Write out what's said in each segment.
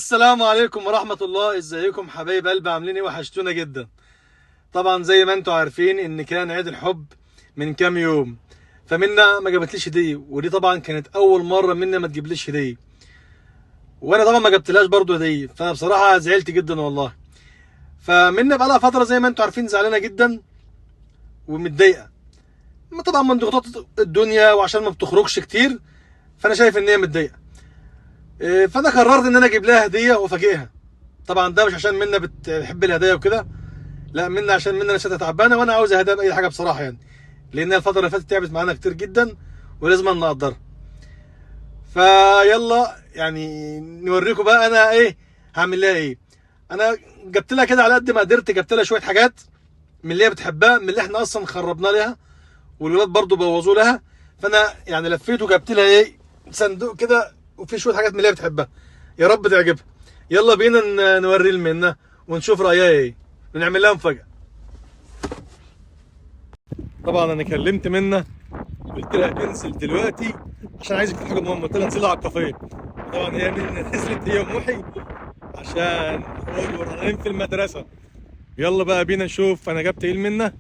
السلام عليكم ورحمة الله. ازيكم حبايب قلبي، عاملين ايه؟ وحشتونا جدا. طبعا زي ما انتم عارفين ان كان عيد الحب من كام يوم، فمنا ما جابتليش هدية، ودي طبعا كانت اول مرة منا ما تجيبليش هدية، وانا طبعا ما جبتلهاش برضو هدية، فانا بصراحة زعلت جدا والله. فمنا بقالها فترة زي ما انتم عارفين زعلانة جدا ومتضايقة طبعا من ضغوطات الدنيا، وعشان ما بتخرجش كتير، فانا شايف ان هي متضايقة. فانا قررت ان انا اجيب لها هديه وافاجئها. طبعا ده مش عشان منا بتحب الهدايا وكده، لا، منا عشان منا نفسها تعبانة، وانا عاوز هدايا باي حاجة بصراحة يعني، لان الفترة اللي فاتت تعبت معانا كتير جدا ولازم نقدرها. فيلا يعني نوريكم بقى انا ايه هعمل لها ايه. انا جبت لها كده على قد ما قدرت، جبت لها شوية حاجات من اللي هي بتحبها، من اللي احنا اصلا خربنا لها والولاد برضو بوظوا لها. فانا يعني لفيت وجبت لها ايه صندوق كده وفي شوية حاجات من اللي هي بتحبها، يا رب تعجبها. يلا بينا نوري لمنى ونشوف رايها ايه ونعمل لها مفاجاة. طبعا انا كلمت منى قلت لها تنزل دلوقتي عشان عايزك في حاجة مهمة، قلت لها انزلي على الكافيه. طبعا هي منى نزلت هي ومحي عشان ورانا في المدرسة. يلا بقى بينا نشوف انا جبت ايه لمنى،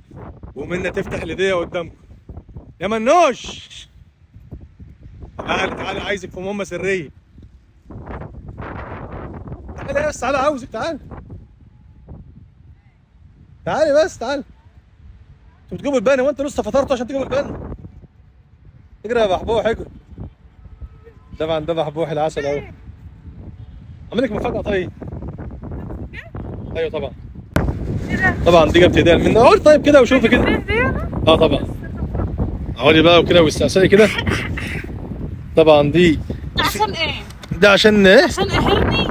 ومنى تفتح الهدية قدامكم. يا منوش تعالي تعالي، عايزك في مهمة سرية. تعالي بس تعالي، عاوزك، تعالي تعالي بس تعالي. انتوا بتجيبوا البان، هو انت لسه فطرتوا عشان تجيبوا البان؟ اجري يا بحبوح اجري. طبعا ده بحبوح العسل اهو. عامل لك مفاجأة. طيب ايوه طبعا طبعا دي جبت هديه لمنى. اقول طيب كده وشوفي كده. اه طبعا اقعدي بقى وكده واستعسلي كده. طبعا دي عشان ايه؟ ده عشان ايه؟ عشان قهرني؟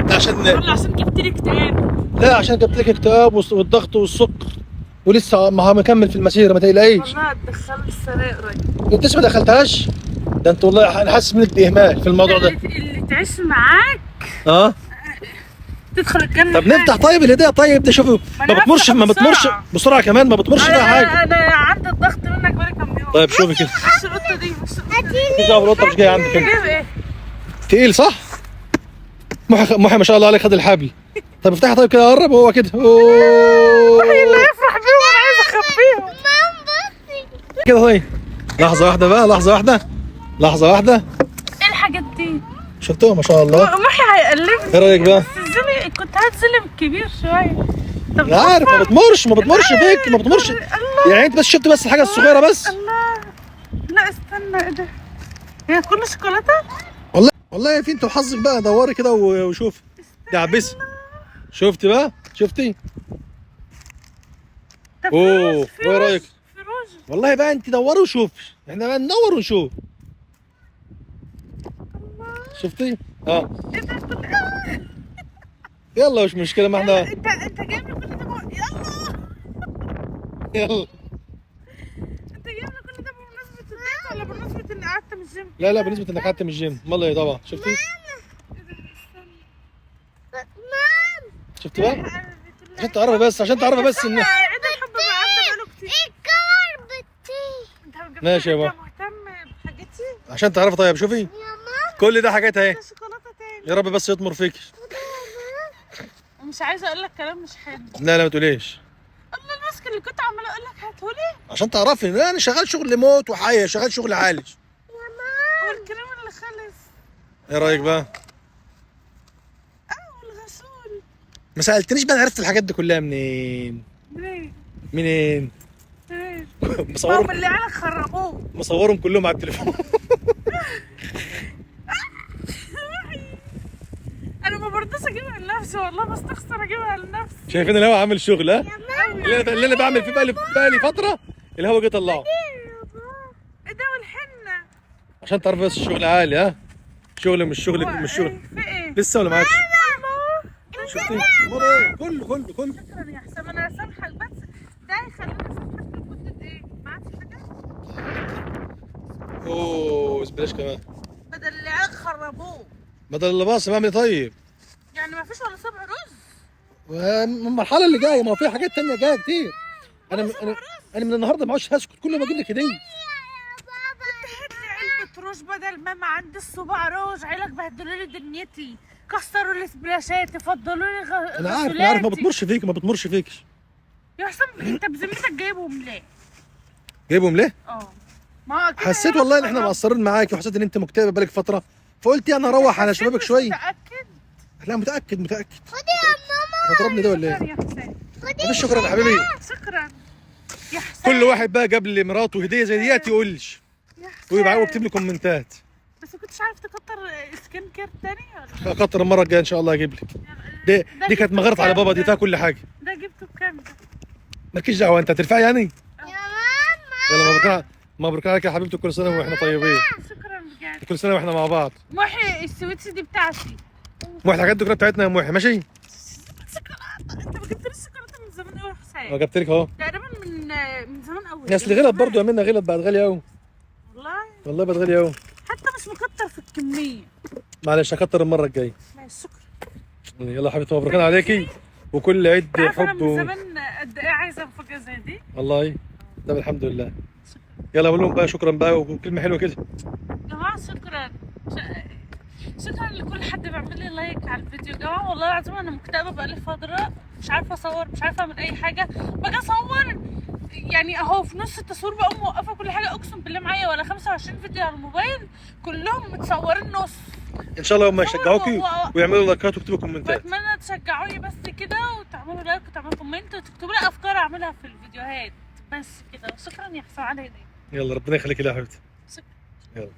ده عشان ولا عشان جبت لي اكتئاب؟ لا عشان جبت لك اكتئاب والضغط والسكر، ولسه ما مكمل في المسيرة ما تقلقيش. والله هتدخلني السراير قريب. انت لسه ما دخلتهاش؟ ده انت والله انا حاسس منك باهمال في الموضوع ده. اللي تعيش معاك اه تدخل الجنة. طب نفتح طيب الهدية. طيب ده شوفوا ما بتمرش، ما بتمرش بسرعة كمان، ما بتمرش فيها حاجة. انا عندي الضغط منك بقالي كام يوم. طيب شوفي كده. بس القطة دي، بس القطة دي. مفيش دعوه بالقطه، مش جاية عندك انت. جايب ايه؟ تقيل صح؟ محي محي ما شاء الله عليك خد الحبل. طب افتحها طيب كده، قرب هو كده. اوه اللي يفرح بيهم انا عايز اخبيهم. كده. طيب لحظة واحدة بقى، لحظة واحدة، لحظة واحدة. ايه الحاجات دي؟ شفتوها ما شاء الله. محي هيقلبني. ايه رايك بقى؟ بس الزلمة كنت هات زلم كبير شوية. طب انا عارف ما بتمرش، ما بتمرش فيك، ما بتمرش يعني. انت بس شفت بس الحاجة الصغيرة بس. الله، لا استنى، ايه ده؟ هي كله شوكولاتة؟ والله والله في انت وحظك بقى، دوري كده وشوف. دعبسي. شفتي بقى؟ شفتي؟ طب اوه، في ايه رايك؟ في روج. والله بقى انت دوري وشوف، احنا بقى ندور ونشوف. شفتي؟ اه ايه ده كل يلا مش مشكلة، ما احنا انت جايب لي كل ده يلا يلا. انت جايب لي كل ده بمناسبة الدايت ولا بمناسبة اني قعدت من الجيم؟ لا لا بالنسبة انك قعدت من الجيم. امال ايه طبعا. شفتي؟ ايه ده؟ استنى. شفتي بقى؟ عشان تعرفي بس، عشان تعرفي بس ان عيد الحب بقى عدى بقاله كتير. الكور بتطير انت جبت ماشي يا انت بابا. مهتم بحاجتي؟ عشان تعرفي. طيب شوفي كل ده حاجات اهي. ده شوكولاتة تاني. يا رب بس يطمر فيك. مش عايزة اقول لك كلام مش حلو. لا لا ما تقوليش. الله، الماسك اللي كنت عمالة اقول لك هاتهولي عشان تعرفي ان انا شغال شغل موت وحي، شغال شغل عالي. والكريم اللي خلص. ايه رايك بقى؟ اه والغسول. ما سالتنيش بقى أنا عرفت الحاجات دي كلها منين؟ منين؟ منين؟ منين؟ مصورهم، هم اللي عيالك خربوه. مصورهم كلهم على التليفون. انا ما برضاش اجيبها لنفسي والله، بستخسر اجيبها لنفسي. شايفين الهوا عامل شغل؟ ها؟ اللي انا بعمل فيه بقالي فترة، الهوا جه طلعه. ايه ده والحنه؟ عشان تعرف بس الشغل عالي. ها؟ شغل مش شغل، مش شغل. في ايه؟ لسه ولا ما عادش؟ الله، شفتي؟ امال ايه؟ كله كله كله. شكرا يا حسام، انا هسامحك بس ده هيخليني اسامحك لمدة ايه؟ ما عادش حاجة؟ اوه بلاش كمان. بدل اللي عيالك خربوه. بدل اللي باص بعمل ايه طيب؟ يعني ما فيش ولا صبع رز؟ المرحلة اللي جاية ما هو في حاجات تانية جاية كتير. انا من النهارده ما عادش هسكت، كل ما اجيب لك هديه. كنت هات لي علبة روج بدل ما عندي الصباع روج. عيالك بهدلوا لي دنيتي. كسروا السبلاشات، فضلوا لي انا عارف، انا عارف، ما بتمرش فيك، ما بتمرش فيك. يا حسام انت بذمتك جايبهم ليه؟ جايبهم ليه؟ اه ما كده. حسيت والله ان احنا مقصرين معاك، وحسيت ان انت مكتئبه بقالك فترة، فقلت يعني اروح على شبابك شوية. متاكد؟ لا متاكد متاكد. خدي يا ماما. هتضربني ده ولا ايه؟ شكرا يا حسام. مفيش شكرا يا حبيبي. شكرا يا حسام. كل واحد بقى جاب لي مراته هديه زي ديت يقولش يا حسام. ويكتب لي كومنتات. بس ما كنتش عارف تكتر skin care تاني ولا؟ اكتر المرة الجاية ان شاء الله اجيب لك. دي كانت مغارة على بابا، دي فيها كل حاجة. ده جبته بكام ده؟ مالكيش دعوه، انت هترفعي يعني؟ يا ماما. يلا مبروك، مبروك عليك يا حبيبتي، كل سنة واحنا طيبين. شكرا بجد. كل سنة واحنا مع بعض. محي ال sweets دي بتاعتي. محي الحاجات دي كلها بتاعتنا يا محي، ماشي؟ شوكولاتة، انت ما جبتليش شوكولاتة من زمان قوي يا حسام. ما جبت لك اهو. تقريبا من زمان قوي. اصل غلط برضه يا منى، غلط، بقت غالية قوي. والله والله بقت غالية قوي. حتى مش مكتر في الكمية. معلش هكتر المرة الجاية. ماشي شكرا. يلا يا حبيبتي مبروكين عليكي، وكل عيد عارفه انا حب من زمان قد ايه عايزه مفاجاة زي دي. والله طب الحمد لله. يلا قول لهم بقى شكرا بقى وكلمه حلوة كده. يا جماعة شكرا، شكرا لكل حد بيعمل لي like على الفيديو. يا جماعة والله العظيم انا مكتئبه بقالي فترة، مش عارفه اصور، مش عارفه اعمل اي حاجة. باجي اصور يعني اهو في نص التصوير بقوم موقفه كل حاجة. اقسم بالله معايا ولا 25 فيديو على الموبايل كلهم متصورين نص. ان شاء الله هم يشجعوكي ويعملوا لايكات ويكتبوا كومنتات. بتمنى تشجعوني بس كده، وتعملوا like وتعملوا comment وتكتبوا لي افكار اعملها في الفيديوهات. بس كده، شكرا يا حسام على الهدية. يلا ربنا يخليك يا حبيبتي. شكرا. يلا.